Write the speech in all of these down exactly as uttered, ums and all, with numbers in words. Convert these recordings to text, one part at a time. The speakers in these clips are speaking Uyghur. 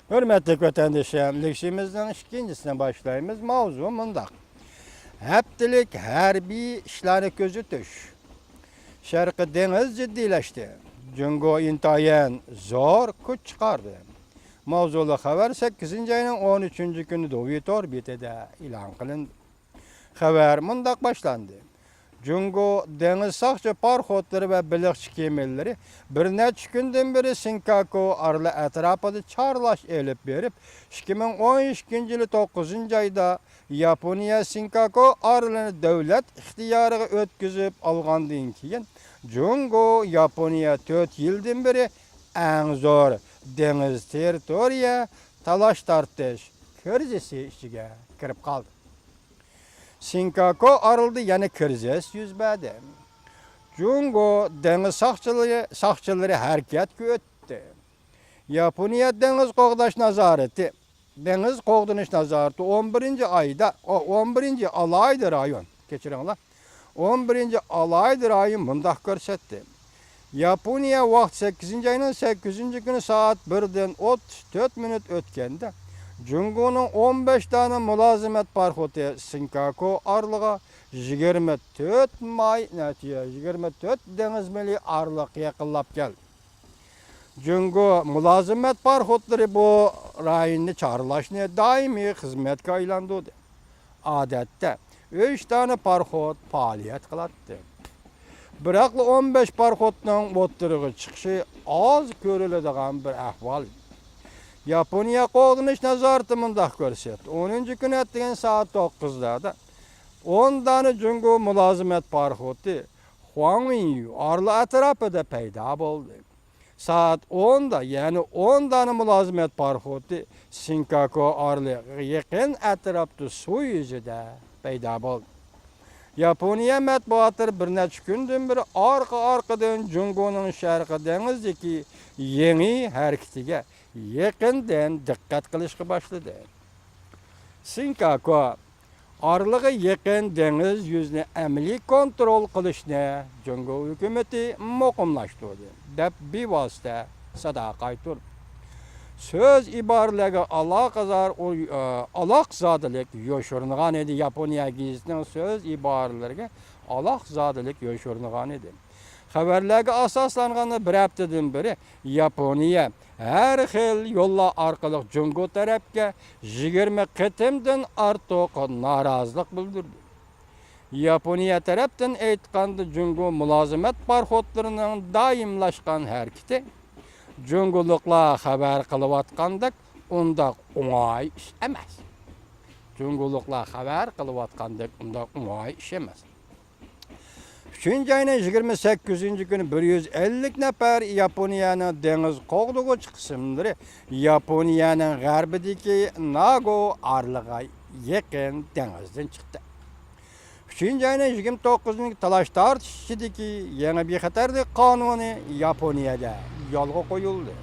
ھۆرمەتلىك ۋەتەندىشىم، لېكسىيىمىزنىڭ ئىككىنچىسىنى باشلايمىز. ماۋزۇ مۇنداق: ھەپتىلىك ھەربىي ئىشلارنى كۆزىتىش. شەرقىي دېڭىز جىددىيلەشتى. جۇڭگو ئىنتايىن زور كۈچ چىقاردى. ماۋزۇلۇق خەۋەر سەككىزىنچى ئاينىڭ ئون ئۈچىنچى كۈنى دوۋى تور بېتىدە ئېلان قىلىندى. خەۋەر مۇنداق باشلاندى: جۇڭگو دېڭىز ساقچى پاراخوتلىرى ۋە بېلىقچى كېمىلىرى بىر نەچچە كۈندىن بېرى سىنكاكو ئارىلى ئەتراپىدا چارلاش ئېلىپ بېرىپ، ئىككى مىڭ ئون ئىككىنچى يىلى توققۇزىنچى ئايدا ياپونىيە سىنكاكو ئارىلىنى دۆلەت ئىختىيارىغا ئۆتكۈزۈپ ئالغاندىن كېيىن، جۇڭگو ياپونىيە تۆت يىلدىن بېرى ئەڭ زور دېڭىز تېررىتورىيە تالاش تارتىش كىرىزىسى ئىچىگە كىرىپ قالدى. سىنكاكو ئارىلىدا يەنە كىرىزىس يۈز بەردى. جۇڭگو دېڭىز ساقچىلىرى، ساقچىلىرى ھەرىكەتكە ئۆتتى. ياپونىيە دېڭىز قوغداش نازارىتى، دېڭىز قوغدىنىش نازارىتى ئون بىرىنچى ئايدا، ئو، ئون بىرىنچى ئالاھىدە رايون، كەچۈرۈڭلار، ئون بىرىنچى ئالاھىدە رايون مۇنداق كۆرسەتتى: ياپونىيە ۋاقتى سەككىزىنچى ئاينىڭ سەككىزىنچى كۈنى سائەت بىردىن ئوتتۇز تۆت مىنۇت ئۆتكەندە، جۇڭگونىڭ ئون بەش دانە مۇلازىمەت پاراخوتى سىنكاكو ئارىلىغا يىگىرمە تۆت ماي، يىگىرمە تۆت دېڭىز مىلى ئارىلىق يېقىنلاپ كەلدى. جۇڭگو مۇلازىمەت پاراخوتلىرى بۇ رايوننى چارلاشنى دائىمىي خىزمەتكە ئايلاندۇردى. ئادەتتە ئۈچ دانە پاراخوت پائالىيەت قىلاتتى. بىراقلا ئون بەش پاراخوتنىڭ ئوتتۇرىغا چىقىشى ئاز كۆرۈلىدىغان بىر ئەھۋال. ياپونىيە قوغدىنىش نازارىتى مۇنداق كۆرسەتتى: ئونىنچى كۈنى ئەتىگەن سائەت توققۇزلاردا ئون دانە جۇڭگو مۇلازىمەت پاراخوتى خۇاڭۋېنيۈ ئارىلى ئەتراپىدا پەيدا بولدى. سائەت ئوندا يەنە ئون دانە مۇلازىمەت پاراخوتى سىنكاكو ئارىلىغا يېقىن ئەتراپتا سۇ يۈزىدە پەيدا بولدى. ياپونىيە مەتبۇئاتلىرى بىر نەچچە كۈندىن بېرى ئارقا-ئارقىدىن جۇڭگونىڭ شەرقىي دېڭىزدىكى يېڭى ھەرىكىتىگە يېقىندىن دىققەت قىلىشقا باشلىدى. سىنكاكو ئارىلىغا يېقىن دېڭىز يۈزىنى ئەمەلىي كونترول قىلىشنى جۇڭگو ھۆكۈمىتى مۇقىملاشتۇردى، دەپ بىۋاسىتە سادا قايتۇردى. سۆز ئىبارىلەرگە ئالاقىدار، ئالاقزادىلىك يوشۇرۇنغان ئىدى. ياپونىيە گېزىتىنىڭ سۆز ئىبارىلىرىگە ئالاقزادىلىك يوشۇرۇنغان ئىدى. خەۋەرلەرگە ئاساسلانغاندا، بىر ھەپتىدىن بېرى ياپونىيە ھەر خىل يوللار ئارقىلىق جۇڭگو تەرەپكە يىگىرمە قېتىمدىن ئارتۇق نارازىلىق بىلدۈردى. ياپونىيە تەرەپتىن ئېيتقاندا، جۇڭگو مۇلازىمەت پاراخوتلىرىنىڭ دائىملاشقان ھەرىكىتى جۇڭگولۇقلار خەۋەر قىلىۋاتقاندەك ئۇنداق ئوڭاي ئىش ئەمەس. جۇڭگولۇقلار خەۋەر قىلىۋاتقاندەك ئۇنداق ئوڭاي ئىش ئەمەس. ئۈچىنچى ئاينىڭ يىگىرمە سەككىزىنچى كۈنى بىر يۈز ئەللىك نەپەر ياپونىيەنىڭ دېڭىز قوغدىغۇچى قىسىملىرى ياپونىيەنىڭ غەربىدىكى ناگو ئارىلىغا يېقىن دېڭىزدىن چىقتى. ئۈچىنچى ئاينىڭ يىگىرمە توققۇزىنچى تالاش تارتىش ئىچىدىكى يېڭى بىخەتەرلىك قانۇنى ياپونىيەدە يولغا قويۇلدى.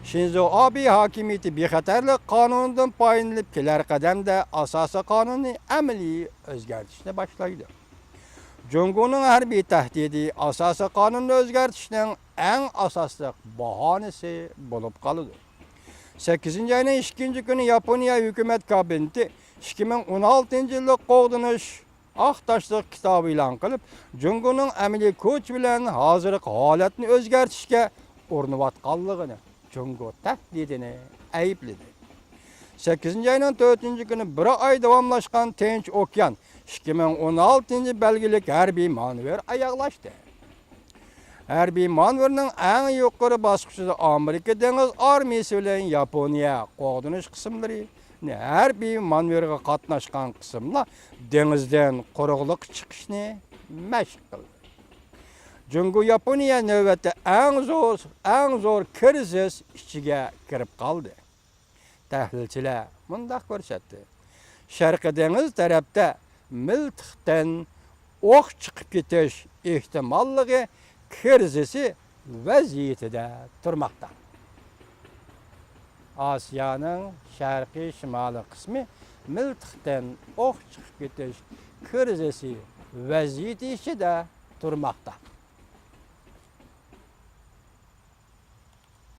شىنزو ئابې ھاكىمىيىتى بىخەتەرلىك قانۇنىدىن پايدىلىنىپ، كېلەر قەدەمدە ئاساسىي قانۇننى ئەمەلىي ئۆزگەرتىشنى باشلايدۇ. جۇڭگونىڭ ھەربىي تەھدىتى ئاساسىي قانۇننى ئۆزگەرتىشنىڭ ئەڭ ئاساسلىق باھانىسى بولۇپ قالىدۇ. سەككىزىنچى ئاينىڭ ئىككىنچى كۈنى ياپونىيە ھۆكۈمەت كابىنېتى ئىككى مىڭ ئون ئالتىنچى يىللىق قوغدىنىش ئاق تاشلىق كىتابى ئېلان قىلىپ، جۇڭگونىڭ ئەمەلىي كۈچ بىلەن ھازىرقى ھالەتنى ئۆزگەرتىشكە ئۇرۇنۇۋاتقانلىقىنى، جۇڭگو تەھدىتىنى ئەيىبلىدى. سەككىزىنچى ئاينىڭ تۆتىنچى كۈنى بىر ئاي داۋاملاشقان تىنچ ئوكيان ئىككى مىڭ ئون ئالتىنچى بەلگىلىك ھەربىي مانېۋىر ئاياغلاشتى. ھەربىي مانېۋىرنىڭ ئەڭ يۇقىرى باسقۇچىدا ئامېرىكا دېڭىز ئارمىيىسى بىلەن ياپونىيە قوغدىنىش قىسىملىرى ھەربىي مانېۋىرغا قاتناشقان قىسىملار دېڭىزدىن قۇرۇقلۇققا چىقىشنى مەشىق قىلدى. جۇڭگو ياپونىيە نۆۋەتتە ئەڭ زور، ئەڭ زور كىرىزىس ئىچىگە كىرىپ قالدى. تەھلىلچىلەر مۇنداق كۆرسەتتى: شەرقىي دېڭىز تەرەپتە مىلتىقتىن ئوق چىقىپ كېتىش ئېھتىماللىقى كىرىزىسى ۋەزىيىتىدە تۇرماقتا. ئاسىيانىڭ شەرقىي شىمالىي قىسمى مىلتىقتىن ئوق چىقىپ كېتىش كىرىزىسى ۋەزىيىتى ئىچىدە تۇرماقتا.